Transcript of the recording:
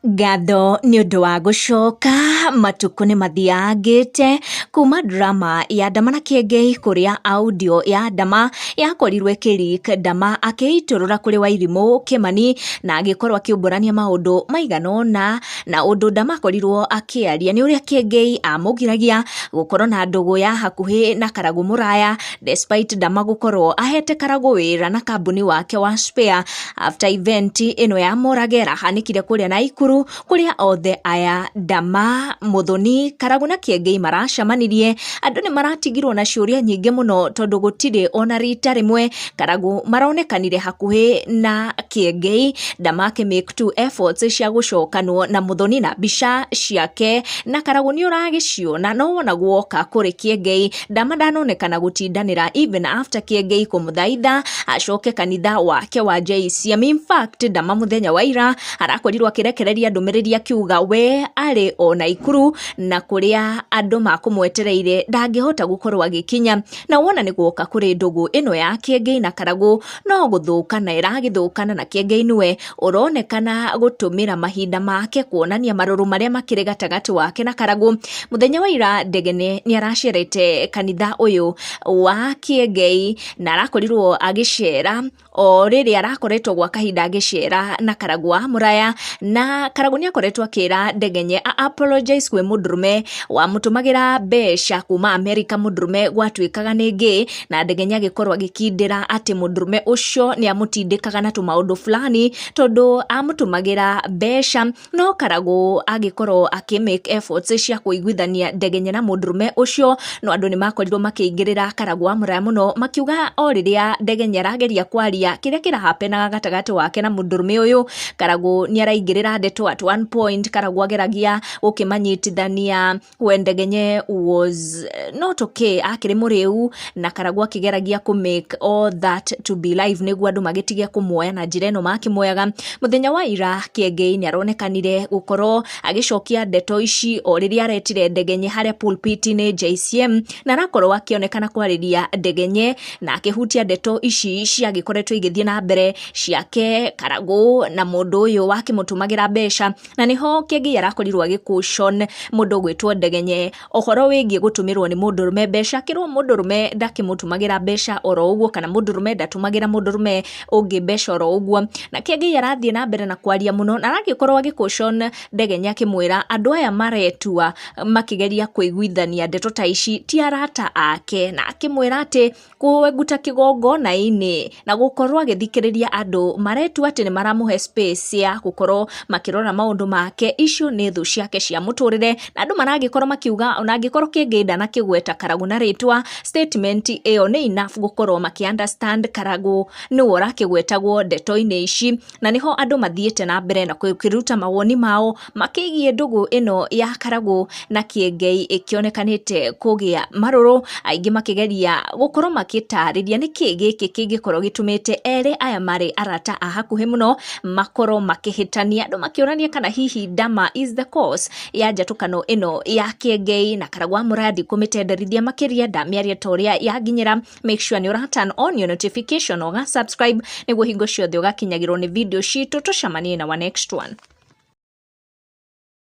Ngatho nĩ ũndũ wa gũcoka, matukũ nĩ mathiangĩte kuma drama ya Ndama na Kĩengei kũrĩa audio ya Ndama yakorirwo ĩkĩ leak Ndama akĩitũrũra kũrĩ Wairimũ Kĩmani na agĩkorwo akĩumbũrania maũndũ maigana ũna, na ũndũ Ndama akorirwo akĩaria nĩ ũrĩa Kĩengei amũgiragia gũkorwo na ndũgũ ya hakuhĩ na Karagũ Mũraya despite Ndama gũkorwo ahete Karagũ wĩra na kambuni wake wa Spare. After event ĩno ya Mũrage ĩrahanĩkire kũrĩa Naikuru kũrĩa othe aya Ndama, Muthoni, Karagũ na Kĩengei maracemanirie, andũ nĩ maratigirwo na ciũria nyingĩ mũno tondũ gũtirĩ ona rita rĩmwe Karagũ maronekanire hakuhĩ na Kĩengei. Ndama akĩ make two efforts cia gũcokanwo na Muthoni na mbica ciake na Karagũ nĩ ũragĩciona no wona guoka kũrĩ Kĩengei Ndama ndanonekana gũtindanĩra even after Kĩengei kũmũthaitha acoke kanitha wake wa JCM. In fact, Ndama mũthenya wa ira arakorirwo akĩrekereria ndũmĩrĩri akiuga we arĩ o Naikuru na kũrĩa andũ makũmwetereire ndangĩhota gũkorwo agĩkinya. Na wona nĩ guoka kũrĩ ndũgũ ĩno ya Kĩengei na Karagũ no gũthũkana ĩragĩthũkana na Kĩengei nĩwe ũronekana gũtũmĩra mahinda make kuonania marũrũ marĩa makĩrĩ gatagatĩ wake na Karagũ. Mũthenya wa ira Ndegene nĩ aracerete kanitha ũyũ wa Kĩengei na arakorirwo agĩcera o rĩrĩa arakoretwo gwa kahinda agĩcera na Karagũ wa Mũraya, na Karagũ nĩ akoretwo akĩra Ndegenye a apologize kwĩ mũndũrũme wamũtũmagĩra mbeca kuma America, mũndũrũme gwatuĩkaga nĩ gay, na Ndegenye agĩkorwo agĩkindĩra atĩ mũndũrũme ũcio nĩ amũtindĩkaga na tũmaũndũ fulani tondũ amũtũmagĩra mbeca. No Karagũ agĩkorwo akĩ make efforts cia kũiguithania Ndegenye na mũndũrũme ũcio, no andũ nĩ makorirwo makĩingĩrĩra Karagũ wa Mũraya mũno makiuga o rĩrĩa Ndegenye arageria kwaria kĩrĩa kĩrahapenaga gatagatĩ wake na mũndũrũme ũyũ, Karagũ nĩ araingĩrĩra ndeto. At one point Karagũ ageragia gũkĩmanyitithania when Ndegenye was not okay, akĩrĩ mũrĩu, na Karagũ akĩgeragia kũ make all that to be live nĩguo andũ magĩtige kũmuoya na njĩra ĩno makĩmuoyaga. Mũthenya wa ira Kĩengei nĩ aronekanire gũkorwo agĩcokia ndeto ici o rĩrĩa aretire Ndegenye harĩa pulpit-inĩ JCM, na arakorwo akĩonekana kwarĩria Ndegenye na akĩhutia ndeto ici ciagĩkoretwo igĩthiĩ na mbere ciake Karagũ na mũndũ ũyũ wakĩmũtũmagĩra mbeca, na nĩho Kĩengei arakorirwo agĩ caution mũndũ ũgwĩtwo Ndegenye ũhoro wĩgiĩ gũtũmĩrwo nĩ mũndũrũme mbeca, akĩrwo mũndũrũme ndakĩmũtũmagĩra mbeca oro ũguo kana mũndũrũme ndatũmagĩra mũndũrũme ũngĩ mbeca oro ũguo. Na Kĩengei arathiĩ na mbere na kwaria mũno na aragĩkorwo agĩ caution Ndegenye akĩmwĩra andũ aya maretua makĩgeria kũiguithania ndeto ta ici ti arata ake, na akĩmwĩra atĩ kũenguta kĩgongona-inĩ na gũkorwo agĩthikĩrĩria andũ maretua atĩ nĩ maramũhe space ya gũkorwo makĩrora maũndũ make, icio nĩ thũ ciake cia mũtũrĩre. Na andũ maragĩkorwo makiuga ona angĩkorwo Kĩengei ndanakĩgweta Karagũ na rĩtwa, statement ĩyo nĩ enough gũkorwo makĩ understand Karagũ nĩwe ũrakĩgwetagwo ndeto-inĩ ici. Na nĩho andũ mathiĩte na mbere na kũruta mawoni mao makĩgiĩ ndũgũ ĩno ya Karagũ na Kĩengei ĩkĩonekanĩte kũgĩa marũrũ, aingĩ makĩgeria gũkorwo makĩtarĩria nĩkĩ gĩkĩ kĩngĩkorwo gĩtũmĩte erĩ aya marĩ arata a hakuhĩ mũno makorwo makĩhĩtania, andũ makĩũrania kana hihi Ndama is the cause ya njatũkano ĩno ya Kĩengei na Karagũ wa Mũraya. Ndikũmĩtenderithia makĩria, ndamĩaria ta ũrĩa yanginyĩra. Make sure nĩ ũra turn on your notification, ũga subscribe nĩguo hingo ciothe ũgakinyagĩrwo nĩ video citũ. Tũcemanie na wa next one.